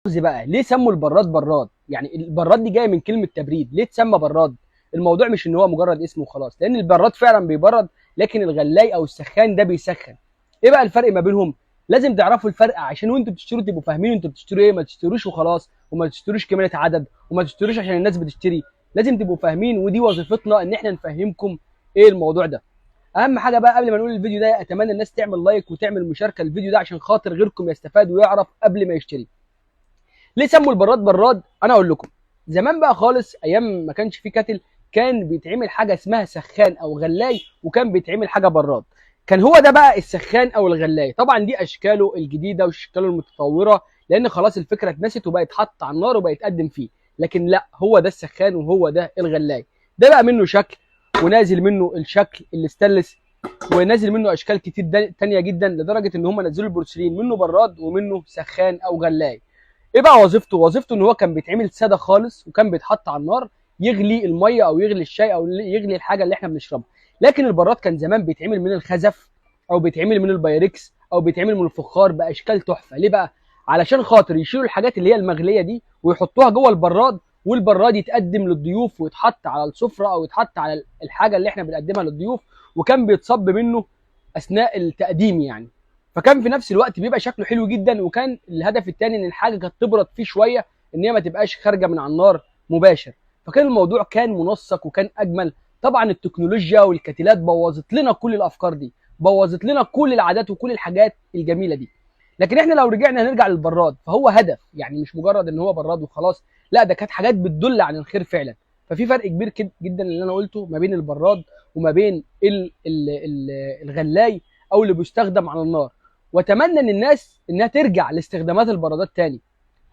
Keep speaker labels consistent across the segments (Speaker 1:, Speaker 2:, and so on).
Speaker 1: بقى ليه سموا البراد براد؟ يعني البراد دي جاية من كلمة تبريد، ليه اتسمى براد؟ الموضوع مش ان هو مجرد اسم وخلاص، لان البراد فعلا بيبرد، لكن الغلاي او السخان ده بيسخن. ايه بقى الفرق ما بينهم؟ لازم تعرفوا الفرق عشان وانتوا بتشتروا تبقوا فاهمين انتوا بتشتروا ايه، ما تشتروش وخلاص، وما تشتروش كمية عدد، وما تشتروش عشان الناس بتشتري. لازم تبقوا فاهمين، ودي وظيفتنا ان احنا نفهمكم ايه الموضوع ده. اهم حاجة بقى قبل ما نقول الفيديو ده، اتمنى الناس تعمل like وتعمل مشاركة للفيديو ده عشان خاطر غيركم يستفاد ويعرف قبل ما يشتري. ليه سموا البراد براد؟ انا اقول لكم. زمان بقى خالص، ايام ما كانش في kettle، كان بيتعمل حاجة اسمها سخان او غلاي، وكان بيتعمل حاجة براد. كان هو ده بقى السخان او الغلاي. طبعا دي اشكاله الجديدة واشكاله المتطورة، لان خلاص الفكرة اتنست وبقت حط على النار وبقت يتقدم فيه. لكن لا، هو ده السخان وهو ده الغلاي. ده بقى منه شكل، ونازل منه الشكل الاستانلس، ونازل منه اشكال كتير تانية جدا، لدرجة ان هم نزلوا البورسلين منه براد ومنه سخان او غلاي. ايه بقى وظيفته؟ وظيفته ان هو كان بيتعمل ساده خالص، وكان بيتحط على النار يغلي المية او يغلي الشاي او يغلي الحاجة اللي احنا بنشربها. لكن البراد كان زمان بيتعمل من الخزف، او بيتعمل من البايركس، او بيتعمل من الفخار باشكال تحفة. ليه بقى؟ علشان خاطر يشيلوا الحاجات اللي هي المغليه دي ويحطوها جوه البراد، والبراد يتقدم للضيوف ويتحط على السفرة او يتحط على الحاجة اللي احنا بنقدمها للضيوف، وكان بيتصب منه اثناء التقديم يعني. فكان في نفس الوقت بيبقى شكله حلو جدا، وكان الهدف الثاني ان الحاجة كانت تبرد فيه شوية، ان هي ما تبقاش خارجه من على النار مباشر. فكان الموضوع كان منسق وكان اجمل. طبعا التكنولوجيا والكتلات بوظت لنا كل الافكار دي، بوظت لنا كل العادات وكل الحاجات الجميلة دي. لكن احنا لو رجعنا هنرجع للبراد، فهو هدف، يعني مش مجرد ان هو براد وخلاص، لا ده كانت حاجات بتدل عن الخير فعلا. ففي فرق كبير جدا اللي انا قلته ما بين البراد وما بين الغلاي او اللي بيستخدم على النار. واتمنى ان الناس انها ترجع لاستخدامات البرادات تاني.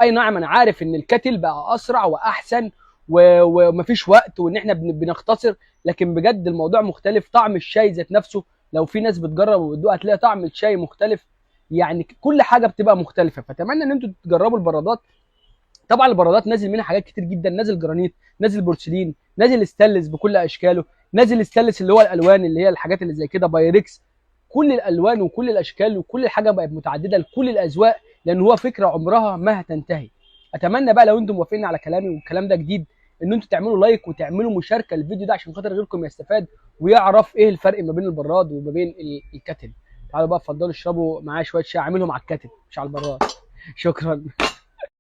Speaker 1: اي نعم انا عارف ان ال kettle بقى اسرع واحسن ومفيش وقت وان احنا بنختصر، لكن بجد الموضوع مختلف. طعم الشاي ذات نفسه لو في ناس بتجرب وبتدوق هتلاقي طعم الشاي مختلف، يعني كل حاجة بتبقى مختلفة. فاتمنى ان انتوا تجربوا البرادات. طبعا البرادات نازل منها حاجات كتير جدا، نازل جرانيت، نازل بورسلين، نازل ستانلس بكل اشكاله، نازل ستانلس اللي هو الالوان اللي هي الحاجات اللي زي كده، بايركس، كل الالوان وكل الاشكال وكل حاجة بقت متعددة لكل الاذواق، لان هو فكرة عمرها ما هتنتهي. اتمنى بقى لو انتم موافقين على كلامي والكلام ده جديد، ان انتم تعملوا like وتعملوا مشاركة للفيديو ده عشان خاطر غيركم يستفاد ويعرف ايه الفرق ما بين البراد وما بين ال kettle. تعالوا بقى اتفضلوا اشربوا معايا شوية شاي، اعملهم على ال kettle مش على البراد. شكرا.